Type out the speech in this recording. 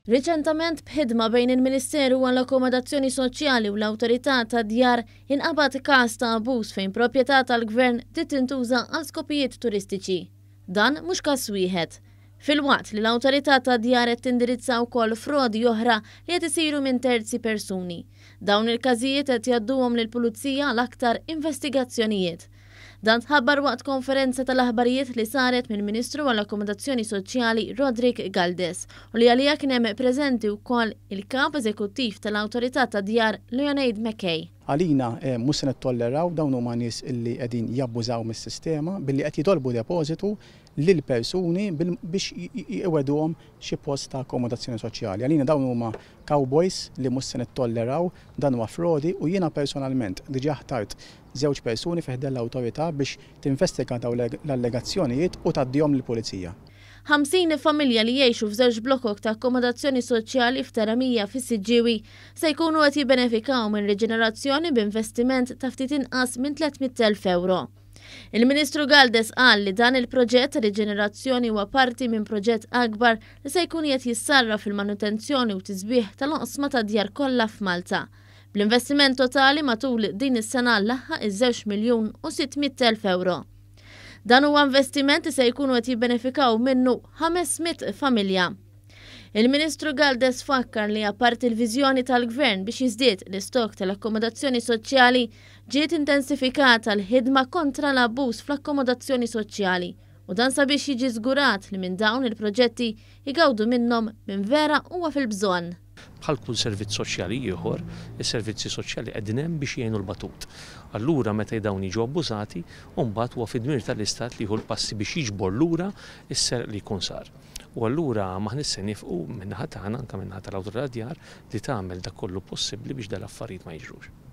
Riċentament b'ħidma bejn il-Ministeru għall-Akkomodazzjoni Soċjali u l-Awtorità tad-Djar inqabad każ ta' abbuż fejn proprjetà tal-Gvern bdiet tintuża għal skopijiet turistiċi. Dan mhux każ wieħed. Filwaqt li l-Awtorità tad-Djar qed tindirizza wkoll frodi oħra li qed isiru minn terzi persuni. Dawn il-każijiet qed jgħadduhom lill-Pulizija għal aktar investigazzjonijiet. Dan tħabbar waqt konferenza tal-aħbarijiet li saret mill-Ministru għall-Akkomodazzjoni Soċjali Roderick Galdes u li għaliha kien hemm preżenti wkoll il-Kap Eżekuttiv tal-Awtorità tad-Djar Leonaid McKay. Għalina mhux se nittolleraw, dawn huma nies illi qegħdin jabbużaw mis-sistema billi qed jitolbu depożitu lil persuni biex iwegħduhom xi post ta' akkomodazzjoni soċjali. Għalina dawn huma cowboys li mhux se nittolleraw, dan huwa frodi u jiena personalment diġà ħtart żewġ persuni fi ħdan l-awtorità biex tinvestiga dawn l-allegazzjonijiet u tgħaddihom lill-Pulizija. 50 familja li jgħixu f'żewġ blokok ta' akkomodazzjoni soċjali f'Terra Mia fis-Siġġiewi se jkunu qed jibbenefikaw minn riġenerazzjoni b'investiment ta' ftit inqas minn 300,000 ewro. Il-Ministru Galdes qal li dan il-proġett ta' riġenerazzjoni huwa parti minn proġett akbar li se jkun qed jissarraf fil-manutenzjoni u tisbiħ tal-oqsma tad-djar kollha f'Malta. Bl-investiment totali matul din is-sena laħaq iż-żewġ miljun u 600,000 ewro. Dan huwa investiment li se jkunu qed jibbenefikaw minnu 500 familja. Il-Ministru Galdes fakkar li apparti l-viżjoni tal-Gvern biex jiżdied l-istok tal-akkomodazzjoni soċjali, ġiet intensifikata l-ħidma kontra l-abbuż fl-akkomodazzjoni soċjali u dan sabiex jiġi żgurat li minn dawn il-proġetti jgawdu minnhom min vera huwa fil-bżonn. Bħal kull servizz soċjali ieħor, is-servizzi soċjali qegħdin hemm biex jgħinu l-batut. Allura meta dawn jiġu abbużati, mbagħad huwa fid-dmir tal-Istat li jieħu l-passi biex jiġbor lura s-serq li jkun sar. U allura m'aħniex se nieqfu min-naħa tagħna, anke min-naħa tal-Awtorità tad-Djar, li tagħmel dak kollu possibbli biex dal-affarijiet ma jiġrux.